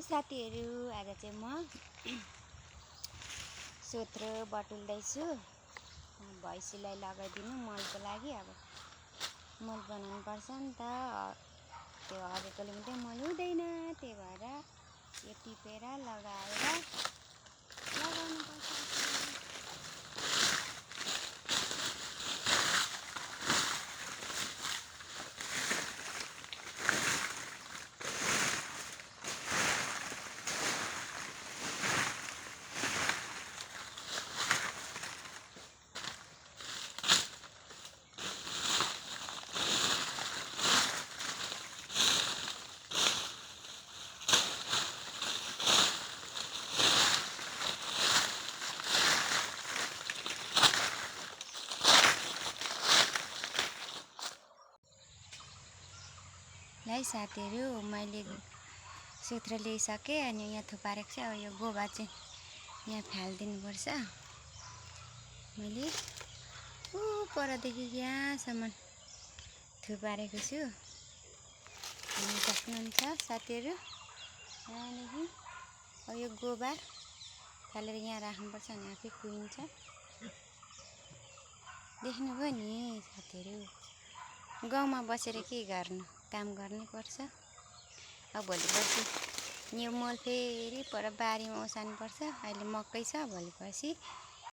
साथीहरू आज चाहिँ म सोत्रो बटुल्दैछु भैँसीलाई लगाइदिनु मलको लागि। अब मल बनाउनु पर्छ नि त, त्यो हरेकोले मात्रै मल हुँदैन, त्यही भएर यो टिपेर लगाउनु पर्छ। है साथीहरू, मैले सूत्र ल्याइसकेँ अनि यहाँ थुपारेको छ। अब यो गोबर चाहिँ यहाँ फालिदिनुपर्छ। मैले परदेखि यहाँसम्म थुपारेको छु, हेर्न सक्नुहुन्छ साथीहरू। यहाँदेखि अब यो गोबर फालेर यहाँ राख्नुपर्छ अनि आफै कुहिन्छ। देख्नुभयो नि साथीहरू, गाउँमा बसेर के गर्नु, काम गर्नै पर्छ। अब भोलि पर्सि यो मल फेरि पर बारीमा ओसार्नु पर्छ। अहिले मकै छ, भोलि पर्सि